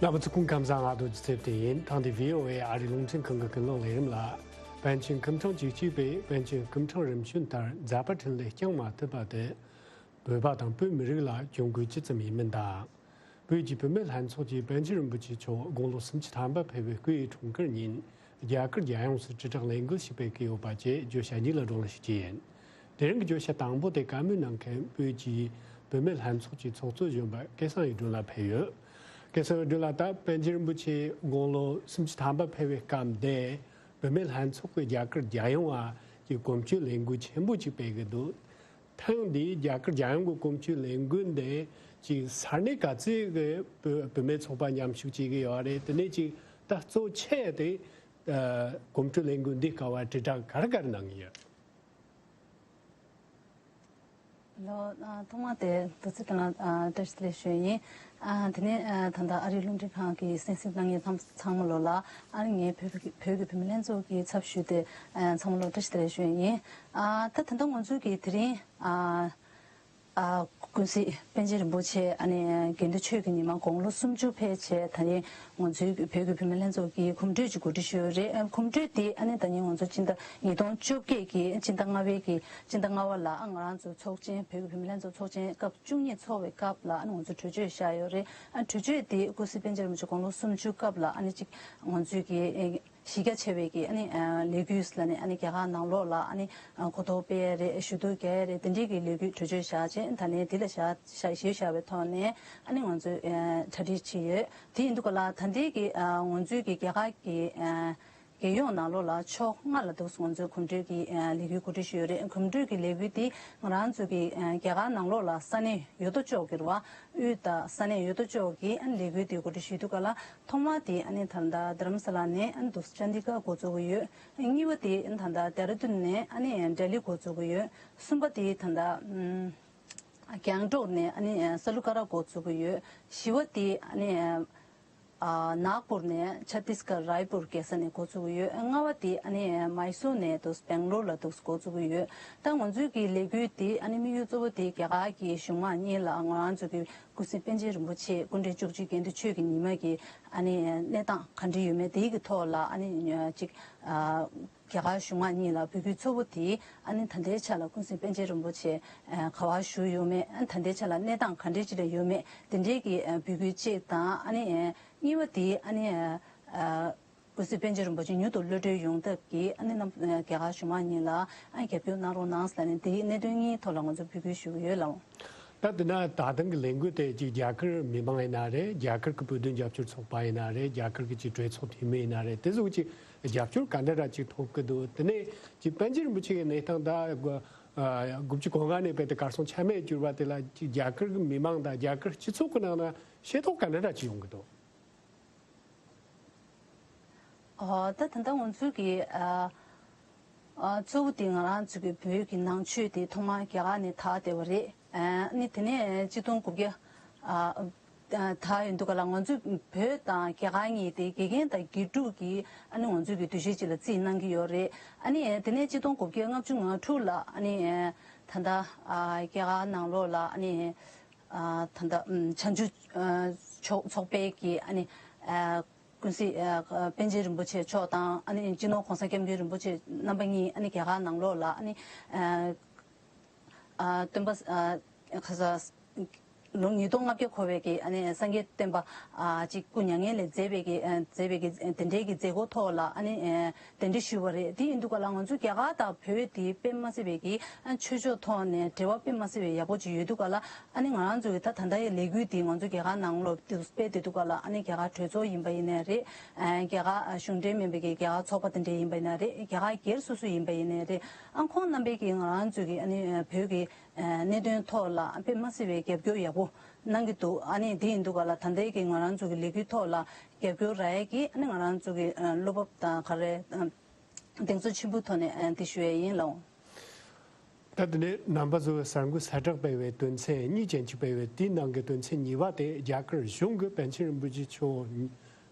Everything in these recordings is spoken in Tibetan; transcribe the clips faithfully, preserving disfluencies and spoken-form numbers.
རྣམ་པ་ཚོ་སྐུ་ཁམས་བཟང་། ང་རྡོ་རྗེ་ཚེ་བརྟན་ཡིན། ཐེངས་འདིའི་ཝི་ཨོ་ཨེ་ཨ་རིའི་རླུང་འཕྲིན་ཁང་གི་ཀུན་གློག་ལས་རིམ་ལ། པཎ་ཆེན་སྐུ་ཕྲེང་བཅུ་གཅིག་པས་པཎ་ཆེན་སྐུ་ཕྲེང་རིམ་བྱོན་ལྟར་མཛད་པ་འཕྲིན་ལས་བསྐྱངས་མ་ཐུབ་པ་དེ། བོད་པ་དང་བོད་མི་རིགས་ལ་གྱོང་གུད་ཅི་ཙམ་ཡིན་མིན་དང་། བོད་ཀྱི་བུད་མེད་ལྷན་ཚོགས་ཀྱིས་པཎ་ཆེན་རིན་པོ་ཆེ་མཆོག་དགུང་ལོ་སུམ་ཅུ་ཐམ་པ་ཕེབས་པའི་སྐུའི་འཁྲུངས་སྐར་ཉིན། རྒྱ་གར་རྒྱལ་ཡོངས་སུ་དྲིལ་བསྒྲགས་ལས་འགུལ་ཞིག་སྤེལ་གྱི་ཡོད་པ་བཅས་བརྗོད་བྱ་གཉིས་ལ་སྒྲོག་ལན་ཞུ་རྒྱུ་ཡིན། དེ་རིང་གི་བརྗོད་བྱ་དང་པོ་དེ་བཀའ་མོལ་གནང་མཁན་བོད་ཀྱི་བུད་མེད་ལྷན་ཚོགས་ཀྱི་ཚོགས་གཙོ་གཞོན་པ་སྐལ་བཟང་གཡུ་སྒྲོན་ལགས་ཕེབས་ཡོད། སྐལ་བཟང་གཡུ་སྒྲོན་ལགས། ད་པཎ་ཆེན་རིན་པོ་ཆེ་དགུང་ལོ་སུམ་ཅུ་ཐམ་པ་ཕེབས་པའི་སྐབས་འདི་བུད་མེད་ལྷན་ཚོགས་ཀྱིས་རྒྱ་གར་རྒྱལ་ཡོངས་ཨ་ཀྱི་གོམ་བགྲོད་ལས་འགུལ་ཆེན་པོ་ཅིག་སྤེལ་གྱི་འདུག་ཐེངས་འདིའི་རྒྱ་གར་རྒྱལ་ཡོངས་ཀྱི་གོམ་བགྲོད་ལས་འགུལ་འདི་ཅིག་ས་གནས་ག་ཚོད་ཀྱི་བུ་བུད་མེད་ཚོགས་པ་མཉམ་ཞུགས་བྱེད་ཀྱི་ཡོད་རེད། དེ་ནས་ཅིག་ད་གཙོ་ཆེ་དེ་ཨ་གོམ་བགྲོད་ལས་འགུལ་འདི་སྐབས་དྲིལ་བསྒྲགས་ག་རེ་ག་རེ་གནང་གི་ཡོད། ལོ། ཨ། ཐོག་མ་དེ་རྡོ་རྗེ་ལགས་ལ་ཨ་བཀྲ་ཤིས་བདེ་ལེགས་ཞུ་ཡིན། ཨ། དེ་ནས་ཨ་ད་ལྟ་ཨ་རིའི་རླུང་འཕྲིན་ཁང་གི་གསན་གཟིགས་གནང་མཁན་ཚང་ཚང་མ་ལོ་ལ། ཨ་ནི་ངས་བོད་ཀྱི་བོད་ཀྱི་བུད་མེད་ལྷན་ཚོགས་ཀྱི་ཚབ་ཞུས་ཏེ་ཨ་ཚང་མ་ལོ་བཀྲ་ཤིས་བདེ་ལེགས་ཞུ་ཡིན། ཨ། ད་ད་ལྟ་ང་ཚོའི་གི་དེ་རིང་ཨ་ཨ་ཀུན་གཟིགས་པཎ་ཆེན་རིན་པོ་ཆེ་ཨ་ནི་དགེ་འདུན་ཆོས་ཀྱི་ཉི་མ་དགུང་ལོ་སུམ་ཅུ་ཕེབས་བྱས། ད་ནི་ང་ཚོའི་བོད་ཀྱི་བུད་མེད་ལྷན་ཚོགས་ཀྱིས་གོམ་བགྲོད་ཅིག་གོ་སྒྲིག་ཞུས་ཡོད་རེད། ཨ། གོམ་བགྲོད་དེ་ཨ་ནི་ད་ནི་ང་ཚོ་སྤྱི་ཟླ་ཉིས་སྟོང་བཅོ་བརྒྱད་ཀྱི་སྤྱི་ཟླ་ལྔ་པའི་གི་སྤྱི་ཟླ་ལྔ་པ་ལ་ཨ་ང་རང་ཚོ་ཚོགས་ཆེན་བོད་ཀྱི་བུད་མེད་ལྷན་ཚོགས་ཚོགས་ཆེན་སྐབས་བཅུ་གཉིས་ཚོགས་པའི་སྐབས་ལ་ཨ་ནི་ང་ཚོ་གྲོས་ཆོད་བཞག་ཡོད་རེད། ཨ་གྲོས་ཆོད་དེ་ཀུན་གཟིགས་པཎ་ཆེན་རིན་པོ་ཆེ་དགུང་ལོ་སུམ་ཅུ་སྐབས་ལ་ཨ་ནི་ཅིག་ང་ཚོའི་གི་ཨེ་གཞི་རྒྱ་ཆེ་བའི་གི་ཨ་ནི་ཨ་ལས་འགུལ་ལ་ནི་ཨ་ནི་རྒྱ་གར་ནང་ལོགས་ལ་ཨ་ནི་ཨ་གོ་རྟོགས་སྤེལ་ཡ་རེད། ཞུ་གཏུག་རྒྱག་ཡ་རེད། དེ་འདྲའི་གི་ལས་འགུལ་གྲོས་ཆོད་བཞག་བྱས། ད་ནི་དེ་ལ་བཞག་བཞག་གཞི་བཞག་པའི་ཐོག་ནས་ཨ་ནི་ང་ཚོས་ཨ་གྲ་སྒྲིག་བྱས་ཡོད། དེ་ཡིན་དུས་ག་ལ་ད་ལྟའི་གི་ཨ་ང་ཚོའི་གི་རྒྱ་གར་གི་ཨ་རྒྱལ་ཡོངས་ནང་ལོགས་ལ་ཕྱོགས་ལྔ་ལ་འདུག་ང་ཚོས་གོམ་བགྲོད་ཀྱི་ཨ་ལས་འགུལ་གོ་སྒྲིག་ཞུས་ཡོད་རེད། གོམ་བགྲོད་ཀྱི་ལས་འགུལ་དེ་ང་རང་ཚོ་གི་ཨ་རྒྱ་གར་ནང་ལོགས་ལ་ས་གནས་ཡོད་དོ་ཅོག་གི་རེད་བ། དབུས་དང་ས་གནས་ཡོད་དོ་ཅོག་གི་ཨ་ལས་འགུལ་དེ་གོ་སྒྲིག་ཞུས་དུས་ག་ལ། ཐོག་མ་དེ་ཨ་ནི་ད་ལྟ་རྡ་རམ་ས་ལ་ནས་ཨ་ནི་འདུག་ཅན་དི་ཀ་འགོ་བཙུགས་ཀྱི་ཡོད། གཉིས་པ་དེ་ཨ་ནི་ད་ལྟ་ལྡེ་ར་ལྡུན་ནས་ཨ་ནི་ལྡི་ལི་འགོ་བཙུགས་ཀྱི་ཡོད། གསུམ་པ་དེ་ད་ལྟ་ཨམ་གྱང་ཀྲོག་ནས་ཨ་ནི་ས་ལུ་ཀ་ར་འགོ་བཙུགས་ཀྱི་ཡོད། བཞི་པ་དེ་ཨ་ནི་ཨ་ནག་པུར་ནས་ཆ་ཏིས་གར་རའི་པུར་རྒྱལ་ས་ནས་འགོ་བཙུགས་ཀྱི་ཡོད། ལྔ་པ་དེ་ཨ་ནི་མའི་སོར་ནས་འདུག་སྦེང་ལོར་ལ་འདུག་འགོ་བཙུགས་ཀྱི་ཡོད། ད་ང་ཚོའི་གི་ལས་འགུལ་དེ་ཨ་ནི་དམིགས་ཡུལ་གཙོ་བོ་དེ་རྒྱ་གར་གྱི་གཞུང་མང་གཉིས་ལ་ང་རང་ཚོ་གི་ཀུན་གཟིགས་པཎ་ཆེན་རིན་པོ་ཆེ་སྐུ་ཕྲེང་བཅུ་གཅིག་དགེ་འདུན་ཆོས་ཀྱི་ཉི་མ་གི་ཨ་ནི་གནས་སྟངས་ག་འདྲ་ཡོད་མེད་དེའི་གི་ཐོག་ལ་ཨ་ནི་ཅིག་ཨ་རྒྱ་གར་གཞུང་མང་གཉིས་ལ་འབོད་སྐུལ་གཙོ་བོ་དེ་ཨ་ནི་ད་ལྟའི་ཆ་ལ་ཀུན་གཟིགས་པཎ་ཆེན་རིན་པོ་ཆེ་ཨ་ག་པར་བཞུགས་ཡོད་མེད། ཨ་ནི་ད་ལྟའི་ཆ་ལ་གནས་སྟངས་ག་འདྲ་ཅིག་ལ་ཡོད་མེད་དེ་འདྲའི་གི་ཨ་འབོད་སྐུལ་གཅིག་དང་། ཨ་ནི་གཉིས་པ་དེ་ཨ་ནི་ཨ། ཀུན་གཟིགས་པཎ་ཆེན་རིན་པོ་ཆེ་མྱུར་དུ་གློད་གྲོལ་ཡོང་ཐབས་ཀྱི་ཨ་ནི་རྣམ་རྒྱ་གར་གཞུང་མང་གཉིས་ལ་ཨ་རྒྱབ་སྐྱོར་གནང་རོགས་གནང་ཟེར་ནས་དེའི་གནད་དོན་གཉིས་ཐོག་ལ་ང་ཚོ་འབོད་སྐུལ་ཞུ་གི་ཡོད་ལགས། ད་དེ་ན་ད་ཐེངས་ཀྱི་ལས་འགུལ་དེ་ཅིག་རྒྱ་གར་མི་མང་ཡིན་ན་རེད། རྒྱ་གར་གྱི་བོད་དོན་རྒྱབ་སྐྱོར་ཚོགས་པ་ཡིན་ན་རེད། རྒྱ་གར་གྱི་ཅིག་གྲོས་ཚོགས་འཐུས་མི་ཡིན་ན་རེད། དེ་ཚོ་ཅིག་རྒྱབ་སྐྱོར་ག་འདྲ་ར་ཅིག་ཐོབ་ཀྱི་འདུག་དེ་ནས་ཅིག་པཎ་ཆེན་རིན་པོ་ཆེ་གི་གནས་སྟངས་ད་དགུ་དགུ་བཅུ་གོ་ལྔ་ནས་རྦད་དེ་གར་སོང་ཆ་མེད་གྱུར་བ་དེ་ལ་ཅིག་རྒྱ་གར་གྱི་མི་མང་དང་རྒྱ་གར་སྤྱི་ཚོགས་ཀྱི་ནང་ན་ཤེས་རྟོགས་ག་འདྲ་ར་ཅིག་ཡོང་གི་འདུག་ཨོ། ད་ད་ལྟ་ང་ཚོའི་གི་ཨ་ཨ་གཙོ་བོ་དེ་ང་རང་ཚོའི་གི་བོད་ཀྱི་ནང་ཆོས་དེ་ཐོག་མར་རྒྱ་གར་ནས་དར་བསྡད་པ་རེད། ཨ་ནི་དེ་ནས་གཅིག་སྟོང་དགུ་བརྒྱ་ཨ་ཨ་དར་ཡོང་དུས་ག་ལ་ང་ཚོས་བོད་དང་རྒྱ་གར་གཉིས་དེ་དགེ་རྒན་དང་དགེ་ཕྲུག་གི་ཨ་ནི་ང་ཚོའི་གི་འདུ་ཤེས་ཅིག་ལ་རྩིས་གནང་གི་ཡོད་རེད། ཨ་ནི་དེ་ནས་གཅིག་སྟོང་དགུ་བརྒྱ་ལྔ་བཅུ་ང་དྲུག་ལ་ཨ་ནི་ད་ལྟ་ཨ་རྒྱ་གར་ནང་ལོགས་ལ་ཨ་ནི། ཨ་ད་ལྟ་ཨམ་བྱང་ཆུབ་ཨ་ཚོགས་ཚོགས་པའི་གི་ཨ་ནི་ཨ་ཀུན་གཟིགས་ཨ་པཎ་ཆེན་རིན་པོ་ཆེ་མཆོག་དང་། ཨ་ནི་སྤྱི་ནོར་གོང་ས་སྐྱབས་མགོན་རིན་པོ་ཆེ་རྣམ་པ་གཉིས་ཨ་ནི་རྒྱ་གར་ནང་ལོགས་ལ་ཨ་ནི་ཨ་ཨ་སྟོན་པ་ཨ་ཁ་ས་ལོ་ཉིས་སྟོང་ལྔ་བརྒྱ་འཁོར་བའི་གི་ཨ་ནི་སངས་རྒྱས་བསྟན་པ་ཨ་ཅིག་སྐུ་མྱ་ངན་ལས་འཛེགས་པའི་གི་ཨ་འཛེགས་པའི་གི་དེ་འདྲའི་གི་མཛད་སྒོ་ཐོག་ལ་ཨ་ནི་ཨ། གདན་འདྲེན་ཞུས་པ་རེད། དེ་ཡིན་དུས་ག་ལ་ང་ཚོ་རྒྱ་གར་དང་བོད་དེ་དཔེ་མ་སྲིད་པའི་གི་ཨ་ཆོས་ཕྱོགས་ཐོག་ནས་འབྲེལ་བ་དཔེ་མ་སྲིད་པའི་ཡག་པོ་ཅིག་ཡོད་དུས་ག་ལ། ཨ་ནི་ང་རང་ཚོ་གི་ད་ད་ལྟ་ཡི་ལས་འགུལ་འདི་ང་ཚོ་རྒྱ་གར་ནང་ལོགས་དུ་སྤེལ་བསྡད་དུས་ག་ལ། ཨ་ནི་རྒྱ་གར་གྲོས་ཚོགས་ཡིན་པ་ཡིན་ནའི་རེད། ཨ་རྒྱ་གར་ཨ་གཞུང་འབྲེལ་མིན་པའི་གི་རྒྱ་གར་ཚོགས་པ་དེ་འདྲ་ཡིན་པ་ཡིན་ན་རེད། རྒྱ་གར་སྒེར་སོ་སོ་ཡིན་པ་ཡིན་ནའི་རེད། ཨ་ཁོང་རྣམ་པས་གི་ང་རང་ཚོ་གི་ཨ་ནི་ཨ་བོད་ཀྱི་ཨ་གནད་དོན་ཐོག་ལ་དཔེ་མ་སྲིད་པའི་རྒྱབ་སྐྱོར་ཡག་པོ་གནང་གི་འདུག་ཨ་ནི་དེ་ཡིན་དུས་ག་ལ་ད་ལྟའི་གི་ང་རང་ཚོ་གི་ལས་འགུལ་ཐོག་ལ་རྒྱབ་སྐྱོར་རག་ཡས་ཀྱི་ཨ་ནི་ང་རང་ཚོ་གི་ཨ་བློ་འབབ་དང་ག་རེ་ཨ་གདེང་ཚོད་ཆེན་པོའི་ཐོག་ནས་ཨ་འདི་ཞུ་ཡས་ཡིན་ལགས། ད་དེ་ནས་རྣམ་པ་ཚོས་གསར་འགོད་གསལ་བསྒྲགས་སྤེལ་བའི་དོན་ཚན་གཉིས་ཅན་ཅིག་སྤེལ་བའི་དེའི་ནང་གི་དོན་ཚན་གཉིས་པ་དེ་རྒྱ་གར་གཞུང་གིས་པཎ་ཆེན་རིན་པོ་ཆེ་མཆོག་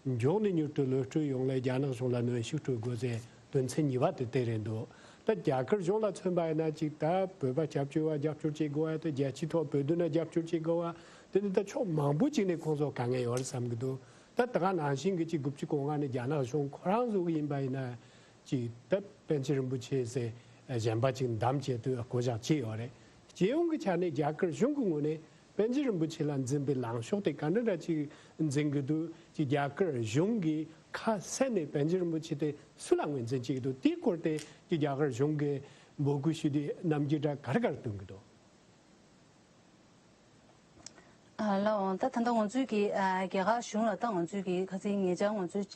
མགྱོགས་ནས་མྱུར་དུ་གློད་བཀྲོལ་ཡོང་སླད་རྒྱ་ནག་གཞུང་ལ་གནོན་ཤུགས་སྤྲོད་དགོས་ཟེར་དོན་ཚན་གཉིས་པ་དེ་དེ་རེད་འདུག་ད་རྒྱ་གར་གཞུང་ལ་མཚོན་པ་ཡིན་ན་ཅིག་ད་བོད་པ་སྐྱབས་བཅོལ་བ་རྒྱབ་སྐྱོར་བྱེད་དགོས་པ་དང་རྒྱལ་སྤྱིའི་ཐོག་བོད་དོན་ལ་རྒྱབ་སྐྱོར་བྱེད་དགོས་པ་དེ་ནི་ད་ཕྱོགས་མང་པོ་ཅིག་ནས་ཁོང་ཚོ་དཀའ་ངལ་ཡོད་རེད་བསམ་གྱི་འདུག་ད་ད་ག་ནང་བཞིན་གྱི་གཅིག་དགུ་བཅུ་གོ་ལྔ་ནས་རྒྱ་ནག་གཞུང་ཁོ་རང་ཚོ་གི་ཡིན་པ་ཡིན་ན་གཅིག་ད་པཎ་ཆེན་རིན་པོ་ཆེ་ཟེར་གཞན་པ་གཅིག་འདམ་བྱེད་དུ་བསྐོ་བཞག་བྱས་ཡོད་རེད། སྤྱི་ཡོངས་ཀྱི་ཆ་ནས་རྒྱ་གར་གཞུང་གི་ངོས་ནས་པཎ་ཆེན་རིན་པོ་ཆེ་ལ་འཛིན་པའི་ལངས་ཕྱོགས་དེ་ག་འདྲ་འདྲ་ཅིག་འཛིན་གྱི་འདུག་ཅིག་རྒྱ་གར་གཞུང་གིས་ཁ་གསལ་ནས་པཎ་ཆེན་རིན་པོ་ཆེ་དེ་སུ་ལ་ངོས་འཛིན་བྱེད་ཀྱི་འདུག་དེའི་སྐོར་དེ་ཅིག་རྒྱ་གར་གཞུང་གིས་འབོད་སྐུལ་ཞུས་དུས་རྣམ་འགྱུར་འདྲ་ག་རེ་ག་རེ་སྟོན་གྱི་འདུག་ཨ་ལའོ། ད་ད་ལྟ་ང་ཚོའི་གི་ཨ་རྒྱ་གར་གཞུང་ལ་ད་ང་ཚོའི་གི་ཁ་སང་ཉེ་ཆར་ང་ཚོའི་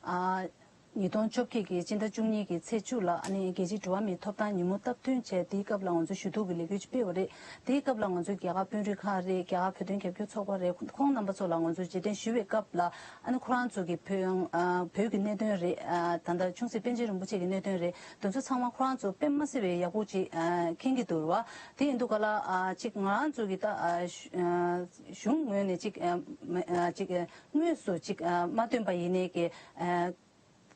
ཨ་ཉིས་སྟོང་བཅོ་བརྒྱད་ཀྱི་སྤྱི་ཟླ་བཅུ་གཉིས་ཀྱི་ཚེས་བཅུ་ལ་ཨ་ནི་རྒྱལ་སྤྱིའི་འགྲོ་བ་མིའི་ཐོབ་ཐང་ཉིན་མོ་སྟབས་བསྟུན་བྱས། དེའི་སྐབས་ལ་ང་ཚོས་ཞུ་གཏུག་གི་ལས་འགུལ་ཅིག་སྤེལ་བ་རེད། དེའི་སྐབས་ལ་ང་ཚོའི་རྒྱ་གར་དཔོན་རིགས་ཁག་རེད། རྒྱ་གར་བོད་དོན་རྒྱབ་སྐྱོར་ཚོགས་པ་རེད། ཁོང་རྣམ་པ་ཚོ་ལ་ང་ཚོས་རྗེས་དྲན་ཞུ་བའི་སྐབས་ལ་ཨ་ནི་ཁོ་རང་ཚོ་གི་བོད་ཨ་བོད་ཀྱི་གནད་དོན་རེད། ཨ་ད་ལྟ་ཆུང་སྲིད་པཎ་ཆེན་རིན་པོ་ཆེ་གི་གནད་དོན་རེད། དེ་ཚོ་ཚང་མ་ཁོ་རང་ཚོ་དཔེ་མ་སྲིད་པའི་ཡག་པོ་ཅིག་ཨ་མཁྱེན་གྱི་འདུག་ར། དེ་ཡིན་དུས་ག་ལ་ཨ་ཅིག་ང་རང་ཚོ་གི་ད་ཨ་ཞུ་ཨ་གཞུང་ངོས་ནས་ཅིག་ཨ་མ་ཨ་ཅིག་ཨ་དངོས་སུ་ཅིག་ཨ་མ་བཏོན་པ་ཡིན་ནའི་གི་ཨ་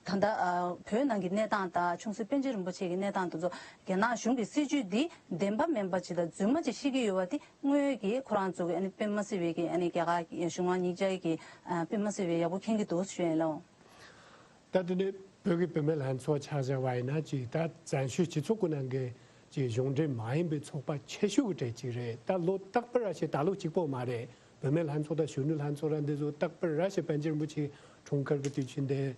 ད་ལྟ་ཨ་བོད་ནང་གི་གནས་སྟངས་དང་ཆུང་སྲིད་པཎ་ཆེན་རིན་པོ་ཆེ་གི་གནས་སྟངས་དེ་ཚོ་རྒྱ་ནག་གཞུང་གི་སྲིད་བྱུས་འདི་བདེན་པ་མིན་པ་ཅིག་དང་རྫུན་མ་ཅིག་བཤད་ཀྱི་ཡོད་པ་དེ་དངོས་ཀྱི་ཁོ་རང་ཚོ་གི་ཨ་ནི་དཔེ་མ་སྲིད་པའི་གི་ཨ་ནི་རྒྱ་གར་གཞུང་མང་གཉིས་ཆ་གི་ཨ་དཔེ་མ་སྲིད་པའི་ཡག་པོ་མཁྱེན་གྱི་འདུག་ཞུ་ཡིན་ལགས། ད་དེ་ནས་བོད་ཀྱི་བུད་མེད་ལྷན་ཚོགས་ཆ་བཞག་པ་ཡིན་ན་ཅིག་ད་བཙན་བྱོལ་སྤྱི་ཚོགས་ཀྱི་ནང་གི་ཅིག་གཞུང་འབྲེལ་མ་ཡིན་པའི་ཚོགས་པ་ཆེ་ཤོས་ཀྱི་གྲས་ཅིག་རེད། ད་ལོ་རྟག་པར་ར་ཞིག་ད་ལོ་གཅིག་པོ་མ་རེད། བུད་མེད་ལྷན་ཚོགས་དང་གཞོན་ནུ་ལྷན་ཚོགས་ར་འདི་ཚོ་རྟག་པར་ར་ཞིག་པཎ་ཆེན་རིན་པོ་ཆེ་འཁྲུངས་སྐར་གྱི་དུས་ཆེན་དེ་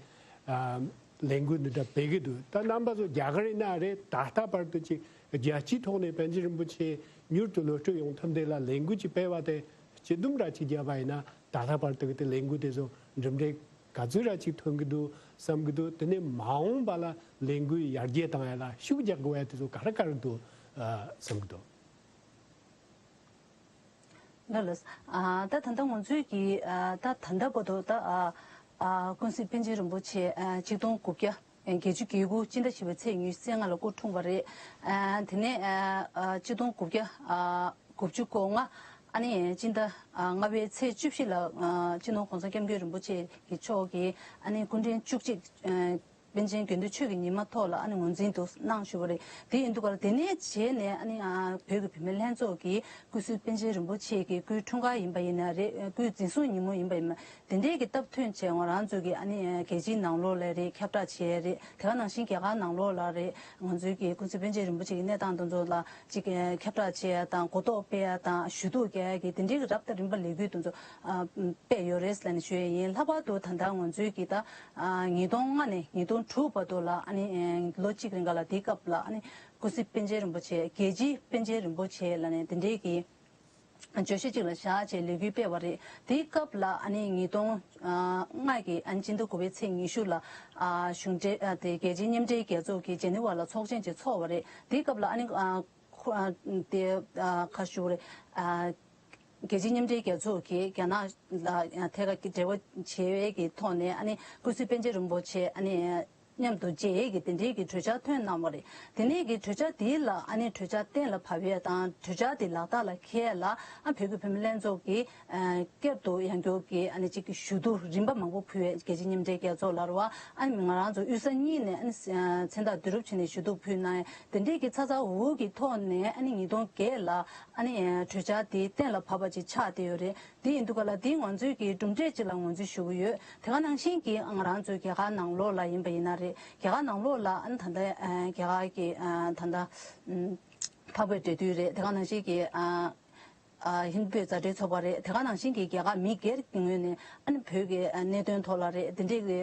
ཨ་ལས་འགུལ་འདི་འདྲ་སྤེལ་གྱི་འདུག་ད་རྣམ་པ་ཚོ་རྒྱ་གར་ཡིན་ན་རེད། ད་ལྟ་བར་དུ་ཅིག་རྒྱལ་སྤྱིའི་ཐོག་ནས་པཎ་ཆེན་རིན་པོ་ཆེ་མྱུར་དུ་གློད་བཀྲོལ་ཡོང་ཐབས་འདི་ལ་ལས་འགུལ་ཅིག་སྤེལ་བ་དེ་སྤྱི་བསྡོམས་ར་ཅིག་བརྒྱབ་པ་ཡིན་ན་ད་ལྟ་བར་དུ་གི་དེ་ལས་འགུལ་དེ་ཚོ་གྲུབ་འབྲས་ག་ཚོད་ར་ཅིག་ཐོན་གྱི་འདུག་བསམ་གྱི་འདུག་དེ་ནས་མ་འོངས་པ་ལ་ལས་འགུལ་ཡར་རྒྱས་བཏང་ཡ་ལ་ཤུགས་རྒྱག་དགོས་ཡ་དེ་ཚོ་ག་རེ་ག་རེ་འདུག་ཨ་བསམ་གྱི་འདུག་ལགས་ལགས། ཨ་ད་ད་ལྟ་ང་ཚོའི་གི་ཨ་ད་ད་ལྟ་བར་དུ་ད་ཨ་ཨ་ཀུན་གཟིགས་པཎ་ཆེན་རིན་པོ་ཆེ་ཨ་ཆིག་སྟོང་དགུ་བརྒྱ་བརྒྱད་ཅུ་གྱ་དགུ་སྤྱི་ཟླ་བཞི་པའི་ཚེས་ཉི་ཤུ་རྩ་ལྔ་ལ་སྐུ་འཁྲུངས་པ་རེད། ཨ་དེ་ནས་ཨ་ཨ་ཆིག་སྟོང་དགུ་བརྒྱ་ཨ་དགུ་བཅུ་གོ་ལྔ་ཨ་ནི་སྤྱི་ཟླ་ཨ་ལྔ་པའི་ཚེས་བཅུ་བཞི་ལ་ཨ་སྤྱི་ནོར་༸གོང་ས་༸སྐྱབས་མགོན་རིན་པོ་ཆེ་གི་མཆོག་གིས་ཨ་ནི་སྐུ་ཕྲེང་བཅུ་གཅིག་ཨ་པཎ་ཆེན་དགེ་འདུན་ཆོས་ཀྱི་ཉི་མ་ཐོག་ལ་ཨ་ནི་ངོས་འཛིན་དུ་གནང་ཞུ་བ་རེད། དེ་ཡིན་དུས་ཀར་དེ་ནས་བྱས་ནས་ཨ་ནི་ཨ་བོད་ཀྱི་བུད་མེད་ལྷན་ཚོགས་ཀྱིས་སྐུ་གཟུགས་པཎ་ཆེན་རིན་པོ་ཆེ་གི་སྐུའི་འཁྲུངས་སྐར་ཡིན་པ་ཡིན་ན་རེད། སྐུའི་འཛིན་བཟུང་ཉིན་མོ་ཡིན་པ་ཡིན་ན་དེ་འདྲའི་གི་སྟབས་ཐོན་བྱས་ང་རང་ཚོ་གི་ཨ་ནི་རྒྱལ་སྤྱིའི་ནང་ལོགས་ལ་རེད་ཁྱབ་བསྒྲགས་བྱས་རེད། དེ་ག་ནང་བཞིན་རྒྱ་གར་ནང་ལོགས་ལ་རེད། ང་ཚོའི་གི་སྐུ་གཟུགས་པཎ་ཆེན་རིན་པོ་ཆེ་གི་གནས་སྟངས་དེ་ཚོ་ལ་ཅིག་ཁྱབ་བསྒྲགས་བྱས་ཡ་དང་གོ་རྟོགས་སྤེལ་ཡ་དང་ཞུ་གཏུག་རྒྱག་ཡ་གི་དེ་འདྲའི་གི་རབ་དང་རིམ་པ་ལས་འགུལ་དེ་ཚོ་ཨ་སྤེལ་ཡོད་རེད་ལབ་ནས་ཞུ་ཡ་ཡིན། ལྷག་པར་དུ་ད་ལྟ་ང་ཚོའི་གི་ད་ཨ་ཉིས་སྟོང་ལྔ་ནས་ཉིས་སྟོང་དྲུག་བར་དུ་ལ་ཨ་ནི་ཨ་ལོ་གཅིག་རིང་ག་ལ་དེའི་སྐབས་ལ་ཨ་ནི་སྐུ་གཟུགས་པཎ་ཆེན་རིན་པོ་ཆེ་རྒྱལ་སྤྱིའི་པཎ་ཆེན་རིན་པོ་ཆེ་ལབ་ནས་དེ་འདྲའི་གི་བརྗོད་གཞི་གཅིག་ལ་བཞག་བྱས་ལས་འགུལ་སྤེལ་བ་རེད། དེའི་སྐབས་ལ་ཨ་ནི་ཉིས་སྟོང་ལྔ་གི་ཨ་ནི་སྤྱི་ཟླ་དགུ་པའི་ཚེས་ཉི་ཤུ་ལ་ཨ་གཞུང་འབྲེལ་ཨ་དེ་རྒྱལ་སྤྱིའི་མཉམ་འབྲེལ་རྒྱལ་ཚོགས་ཀྱི་ཇེ་ནི་ཝ་ལ་ཚོགས་ཆེན་ཅིག་ཚོགས་པ་རེད། དེའི་སྐབས་ལ་ཨ་ནི་ཨ་ཁོ་ཨ་དེ་ཨ་ག་ཞུ་རེད། ཨ་རྒྱལ་སྤྱིའི་མཉམ་འབྲེལ་རྒྱལ་ཚོགས་ཀྱིས་རྒྱ་ནག་ལ་ཐད་ཀར་གྱི་འབྲེལ་བ་བྱེད་པའི་གི་ཐོག་ནས་ཨ་ནི་སྐུ་གཟུགས་པཎ་ཆེན་རིན་པོ་ཆེ་ཨ་ནི་མཉམ་དུ་མཇལ་ཡས་ཀྱི་དེ་འདྲའི་གི་གྲོས་འཆར་ཐོན་གནང་བ་རེད། དེ་ནས་གི་གྲོས་འཆར་དེ་ལ་ཨ་ནི་གྲོས་འཆར་གཏན་ལ་ཕབ་ཡས་དང་གྲོས་འཆར་དེ་ལག་བསྟར་ལ་འཁེལ་ཡས་ལ་ཨ་བོད་ཀྱི་བུད་མེད་ལྷན་ཚོགས་ཀྱིས་ཨ་བསྐྱར་དུ་ཡང་བསྐྱར་གྱི་ཨ་ནི་གཅིག་གི་ཞུ་གཏུག་རིམ་པ་མང་པོ་ཕུལ་བས། རྒྱལ་སྤྱིའི་མཉམ་འབྲེལ་རྒྱལ་ཚོགས་ལ་རེད་བ། ཨ་ནི་ང་རང་ཚོ་དབུས་ས་གཉིས་ནས་ཨ་ནི་མཚན་རྟགས་བསྡུ་རུབ་བྱས་ནས་ཞུ་གཏུག་ཕུལ་གནང་ཡས་དེ་འདྲའི་གི་ཚ་ཚ་འུར་འུར་གྱི་ཐོག་ནས་ཨ་ནི་ཉིས་སྟོང་བརྒྱད་ལ། ཨ་ནི་གྲོས་འཆར་དེ་གཏན་ལ་ཕབ་པ་ཅིག་ཆགས་བསྡད་ཡོད་རེད། དེ་ཡིན་དུས་ག་ལ་དེ་ང་ཚོས་ཀྱི་གྲུབ་འབྲས་ཅིག་ལ་ངོས་འཛིན་ཞུ་གི་ཡོད། དེ་ག་ནང་བཞིན་གྱི་ང་རང་ཚོའི་རྒྱ་གར་ནང་ལོགས་ལ་ཡིན་པ་ཡིན་ན་རེད། རྒྱ་གར་ནང་ལོགས་ལ་ཨ་ནི་ད་ལྟ་རྒྱ་གར་གྱི་ད་ལྟ་འཕགས་པའི་འབྲེལ་མཐུད་རེད། དེ་ག་ནང་བཞིན་གྱི་ཧིན་བོད་མཛའ་འབྲེལ་ཚོགས་པ་རེད། དེ་ག་ནང་བཞིན་གྱི་རྒྱ་གར་མི་སྒེར་གྱི་ངོས་ནས་ཨ་ནི་བོད་ཀྱི་གནད་དོན་ཐོག་ལ་རེད། དེ་འདྲས་ཀྱི།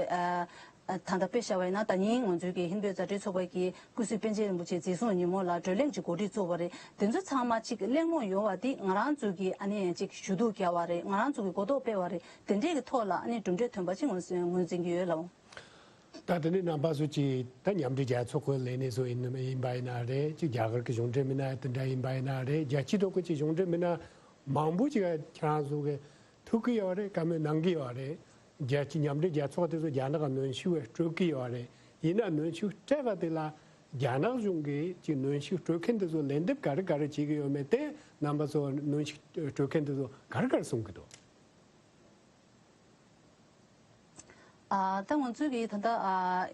ད་ལྟ་དཔེ་བཞག་པ་ཡིན་ན་ད་ཉིན་ང་ཚོའི་གི་ཧིན་བོད་མཛའ་འབྲེལ་ཚོགས་པ་གི་སྐུ་གཟུགས་པཎ་ཆེན་རིན་པོ་ཆེ་འཛིན་བཟུང་ཉིན་མོ་ལ་བགྲོ་གླེང་ཅིག་གོ་སྒྲིག་བཙུགས་པ་རེད། དེ་ཚོ་ཚང་མ་གཅིག་གླེང་སློང་ཡོང་བ་འདི་ང་རང་ཚོ་གི་ཨ་ནི་གཅིག་ཞུ་གཏུག་བརྒྱབ་པ་རེད། ང་རང་ཚོ་གི་གོ་རྟོགས་སྤེལ་བ་རེད། དེ་འདྲས་ཀྱི་ཐོག་ལ་ཨ་ནི་གྲུབ་འབྲས་ཐོན་པ་ཅིག་ངོས་ངོས་འཛིན་གྱི་ཡོད་ལགས། ད་དེ་ནི་རྣམ་པ་ཚོ་གཅིག་ད་མཉམ་འབྲེལ་རྒྱལ་ཚོགས་ཀྱི་ལས་སྣེ་ཚོ་ཡིན་ཡིན་པ་ཡིན་ན་རེད། གཅིག་རྒྱ་གར་གྱི་གཞུང་འབྲེལ་མི་སྣ་དེ་འདྲ་ཡིན་པ་ཡིན་ན་རེད། རྒྱལ་སྤྱིའི་ཐོག་གི་གཅིག་གཞུང་འབྲེལ་མི་སྣ་མང་པོ་ཅིག་ཁྱེད་རང་ཚོ་གི་ཐུག་གི་ཡོད་རེད། བཀའ་མོལ་གནང་གི་ཡོད་རེད། རྒྱལ་སྤྱི་མཉམ་འབྲེལ་རྒྱལ་ཚོགས་དེ་ཚོ་རྒྱ་ནག་ག་གནོན་ཤུགས་སྤྲོད་ཀྱི་ཡོད་རེད། ཡིན་ན་གནོན་ཤུགས་སྤྲད་པ་དེ་ལ་རྒྱ་ནག་གཞུང་གིས་ཅིག་གནོན་ཤུགས་སྤྲོད་མཁན་དེ་ཚོ་ལན་འདེབས་ག་རེ་ག་རེ་བྱེད་ཀྱི་ཡོད་མེད་དེ་རྣམ་པ་ཚོ་གནོན་ཤུགས་སྤྲོད་མཁན་དེ་ཚོ་ག་རེ་ག་རེ་གསུང་གི་འདུག་ཨ་ད་ང་ཚོས་ཀྱིས་ད་ལྟ་ཨ་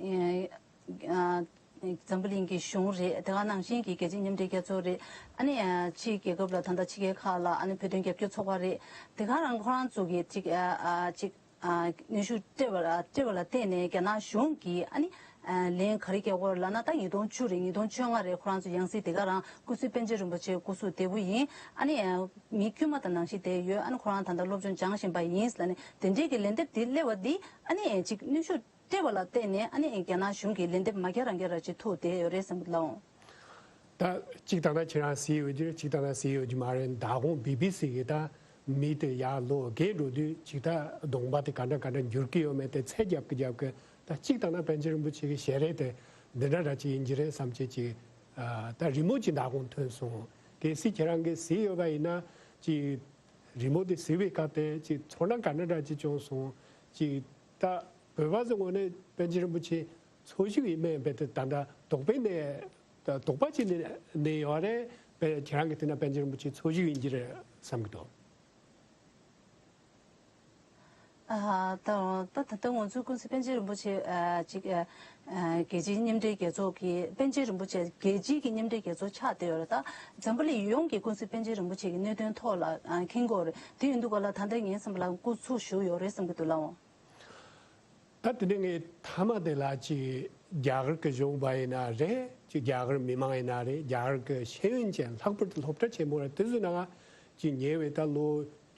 ཨ་འཛམ་བུ་གླིང་གི་གཞུང་རེད། དེ་ག་ནང་བཞིན་གྱི་རྒྱལ་སྤྱིའི་མཉམ་འབྲེལ་རྒྱལ་ཚོགས་རེད། ཨ་ནི་ཨ་ཕྱིའི་རྒྱལ་ཁབ་ལ་ད་ལྟ་ཕྱི་རྒྱལ་ཁག་ལ་ཨ་ནི་བོད་དོན་རྒྱབ་སྐྱོར་ཚོགས་པ་རེད། དེ་ག་རང་ཁོ་རང་ཚོ་གིས་ཅིག་ཨ་ཨ་ཅིག་ཨ་གནོན་ཤུགས་སྤྲད་པ་ལ་སྤྲད་པ་ལ་བརྟེན་ནས་རྒྱ་ནག་གཞུང་གིས་ཨ་ནི་ཨ་ལན་ག་རེ་བརྒྱབ་ཡོད་ལབ་ན། ད་ཉིས་སྟོང་བཅུ་རེད། ཉིས་སྟོང་བཅོ་ལྔ་རེད། ཁོ་རང་ཚོ་ཡང་སྲིད་དེ་ག་རང་ཀུན་གཟིགས་པཎ་ཆེན་རིན་པོ་ཆེ་སྐུ་གཟུགས་བདེ་པོ་ཡིན། ཨ་ནི་ཨ་མི་དཀྱུས་མ་དང་ནང་བཞིན་བསྡད་ཡོད། ཨ་ནི་ཁོ་རང་ད་ལྟ་སློབ་སྦྱོང་སྦྱང་བཞིན་པ་ཡིན་ལབ་ནས་དེ་འདྲའི་གི་ལན་འདེབས་དེ་སླེབས་པ་འདི་ཨ་ནི་ཅིག་གནོན་ཤུགས་སྤྲད་པ་ལ་བརྟེན་ནས་ཨ་ནི་རྒྱ་ནག་གཞུང་གིས་ལན་འདེབས་མ་རྒྱག་རང་རྒྱག་ར་ཅིག་ཐུག་བསྡད་ཡོད་རེད་བསམ་གི་ལགས། ད་གཅིག་ད་ལྟ་ཁྱེད་རང་གཟིགས་ཡོད་ཀྱི་རེད། གཅིག་ད་ལྟ་གཟིགས་ཡོད་ཀྱི་མ་རེད། མདང་དགོང་བི་བི་སི་གི་ད་མི་དེ་ཡར་ལོག་རྒས་འགྲོ་དུས་ཅིག་ད་གདོང་པ་དེ་ག་འདྲ་ག་འདྲ་འགྱུར་གི་ཡོད་མེད་དེ་ཚད་རྒྱབ་ཀྱི་རྒྱབ་ཀྱི། ད་གཅིག་ད་ལྟ་པཎ་ཆེན་རིན་པོ་ཆེ་གི་ཞལ་རས་དེ་འདི་འདྲ་འདྲ་ཅིག་ཡིན་གྱི་རེད་བསམ་བྱས་ཅིག་ཨ་ད་རི་མོ་ཅིག་མདང་དགོང་ཐོན་སོང་། གལ་སྲིད་ཁྱེད་རང་གིས་གཟིགས་ཡོད་པ་ཡིན་ན་ཅིག་རི་མོ་དེ་གཟིགས་པའི་སྐབས་དེ་ཅིག་ཚོར་སྣང་ག་འདྲ་འདྲ་ཅིག་བྱུང་སོང་། ཅིག་ད་བོད་པ་ཚོའི་ངོས་ནས་པཎ་ཆེན་རིན་པོ་ཆེ་འཚོ་བཞུགས་ཡིན་མིན་དཔེ་དེ་ད་ལྟ་དོགས་པའི་གནས། ད་དོགས་པ་ཅིག་ནི་ནི་ཡོད་རེད། པ་ཁྱེད་རང་གིས་བལྟས་ན་པཎ་ཆེན་རིན་པོ་ཆེ་འཚོ་བཞུགས་ཡིན་གྱི་རེད་བསམ་གྱི་འདུག་ཨ་ད་ད་ད་ལྟ་ང་ཚོའི་ཀུན་གཟིགས་པཎ་ཆེན་རིན་པོ་ཆེ་ཨ་ཅིག་ཨ་ཨ་རྒྱལ་སྤྱིའི་མཉམ་འབྲེལ་རྒྱལ་ཚོགས་ཀྱི་པཎ་ཆེན་རིན་པོ་ཆེ་རྒྱལ་སྤྱིའི་གི་མཉམ་འབྲེལ་རྒྱལ་ཚོགས་ཆགས་བསྡད་ཡོད་རེད། ད་འཛམ་བུ་གླིང་ཡོངས་ཀྱི་ཀུན་གཟིགས་པཎ་ཆེན་རིན་པོ་ཆེ་གི་གནད་དོན་ཐོག་ལ་ཨ་མཁྱེན་གྱི་ཡོད་རེད། དེ་ཡིན་དུས་ག་ལ་ད་ལྟ་ངའི་བསམ་པ་ལ་སྐུ་འཚོ་བཞུགས་ཡོད་རེད་བསམ་གྱི་འདུག་ལགས། ད་དེ་ནས་ངས་མཐའ་མ་དེ་ལ་ཅིག་རྒྱ་གར་གྱི་གཞུང་པ་ཡིན་ན་རེད། ཅིག་རྒྱ་གར་མི་མང་ཡིན་ན་རེད། རྒྱ་གར་གྱི་ཤེས་ཡོན་ཅན་ལྷག་པར་དུ་སློབ་གྲྭ་ཆེན་མོ་ར་དེ་ཚོའི་ནང་ཅིག་ཉེ་བའི་ད་ལོ་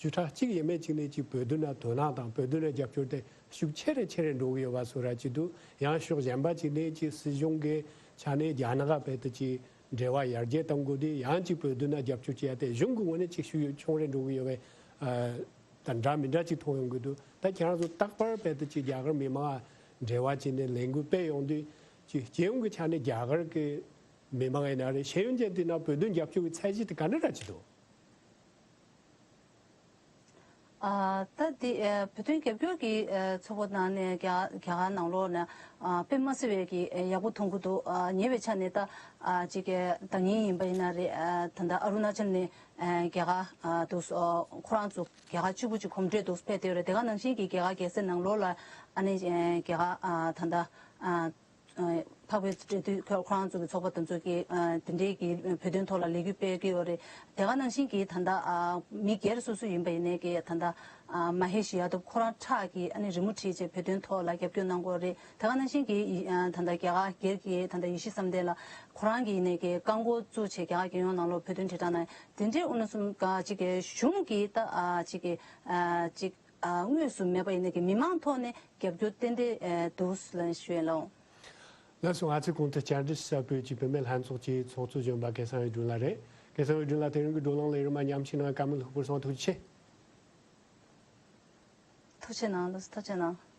བཅུ་ཕྲག་གཅིག་ཡས་མས་ཅིག་ནས་ཅིག་བོད་དོན་ལ་དོ་སྣང་དང་བོད་དོན་ལ་རྒྱབ་སྐྱོར་དེ་ཤུགས་ཆེ་རུ་ཆེ་རུ་འགྲོ་གི་ཡོད་པ་སོགས་ར་ཅིག་འདུག་ཡང་ཕྱོགས་གཞན་པ་ཅིག་ནས་ཅིག་སྲིད་གཞུང་གི་ཆ་ནས་རྒྱ་ནག་ག་བལ་དུ་ཅིག་འབྲེལ་བ་ཡར་རྒྱས་གཏང་དགོས་དུས་ཡང་ཅིག་བོད་དོན་ལ་རྒྱབ་སྐྱོར་བྱེད་ཡ་དེ་གཞུང་གི་ངོས་ནས་ཅིག་ཤུགས་ཆུང་རུ་འགྲོ་གི་ཡོད་པའི་ཨ། དང་འདྲ་མི་འདྲ་ཅིག་མཐོང་ཡོང་གི་འདུག་ད་ཁྱེད་རང་ཚོ་རྟག་པར་བལ་དུ་ཅིག་རྒྱ་གར་མི་མང་འབྲེལ་བ་བྱས་ནས་ལས་འགུལ་སྤེལ་ཡོང་དུས་ཅིག་སྤྱི་ཡོངས་ཀྱི་ཆ་ནས་རྒྱ་གར་གྱི་མི་མང་ཡིན་ན་རེད། ཤེས་ཡོན་ཅན་དེ་ན་བོད་དོན་རྒྱབ་སྐྱོར་གྱི་ཚད་གཞི་དེ་ག་འདྲ་འདྲ་ཅིག་འདུག་ཨ་ད་དེ་ཨ་བོད་དོན་རྒྱབ་སྐྱོར་གྱི་ཨ་ཚོགས་པ་ནང་ནས་རྒྱ་རྒྱ་གར་ནང་ལོགས་ནས་ཨ་དཔེ་མ་སྲིད་པའི་གི་ཨ་ཡག་པོ་མཐོང་གི་འདུག་ཨ་ཉེ་བའི་ཆ་ནས་ད་ཨ་ཅིག་གི་ཟླ་ཉིན་ཡིན་པ་ཡིན་ན་རེད། ཨ་ད་ལྟ་ཨ་རུ་ན་ཅལ་ནས་ཨ་རྒྱ་གར་ཨ་འདུག་ཨ་ཁོ་རང་ཚོ་རྒྱ་གར་གཅིག་པུ་གཅིག་གོམ་བགྲོད་དུ་ཕེབས་བསྡད་ཡོད་རེད། དེ་ག་ནང་བཞིན་གྱི་རྒྱ་གར་རྒྱལ་ས་ནང་ལོགས་ལ་ཨ་ནི་རྒྱ་གར་ཨ་ད་ལྟ་ཨ་འཕགས་པའི་སྤྱི་འཐུས་ཁོ་ཁོ་རང་ཚོ་གི་ཚོགས་པ་དེ་ཚོ་གི་ཨ་དེ་འདྲའི་གི་བོད་དོན་ཐོག་ལ་ལས་འགུལ་སྤེལ་གྱི་ཡོད་རེད། དེ་ག་ནང་བཞིན་གྱི་ད་ལྟ་ཨ་མི་སྒེར་སོ་སོ་ཡིན་པ་ཡིན་ནའི་གི་ད་ལྟ་ཨ་མ་ཧེ་ཤི་ཡ་དབ་ཁོ་རང་ཁྲག་གི་ཨ་ནི་རི་མོ་བྲིས་བྱས་བོད་དོན་ཐོག་ལ་རྒྱབ་སྐྱོར་གནང་གི་ཡོད་རེད། དེ་ག་ནང་བཞིན་གྱི་ཨ་ད་ལྟ་རྒྱ་གར་སྒེར་གྱི་ད་ལྟ་ཡེ་ཤེས་བསམ་གཏན་ལགས་ཁོ་རང་གི་ཡིན་ནའི་གི་རྐང་འཁོར་བཙུགས་བྱས་རྒྱ་གར་རྒྱལ་ཡོངས་ནང་ལོགས་བོད་དོན་དྲིལ་བསྒྲགས་གནང་། དེ་འདྲའི་དབུ་མནོ་གསུམ་ག་ཅིག་གི་གཞུང་གི་ད་ཨ་ཅིག་གི་ཨ་ཅིག་ཨ་དངོས་སུ་མེད་པ་ཡིན་ན་གི་མི་མང་ཐོག་ནས་རྒྱབ་སྐྱོར་ཏན་ཏན་ཨ་འདུག་ལབ་ཞུ་ཡ་ལགས། ལགས་སོ། ང་ཚོའི་གོང་དུ་བཅར་འདྲི་ཞུ་ས་བོད་ཀྱི་བུད་མེད་ལྷན་ཚོགས་ཀྱི་ཚོགས་གཙོ་གཞོན་པ་སྐལ་བཟང་དབྱངས་སྒྲོན་ལགས་རེད། སྐལ་བཟང་དབྱངས་སྒྲོན་ལགས་དེ་རིང་གི་བགྲོ་གླེང་ལ་ཡོད་མ་མཉམ་ཞུགས་གནང་བའི་བཀའ་མོལ་ལྷུག་པོར་སོང་། ཐུགས་རྗེ་ཆེ། ཐུགས་རྗེ་གནང་། ཐུགས་རྗེ་གནང་།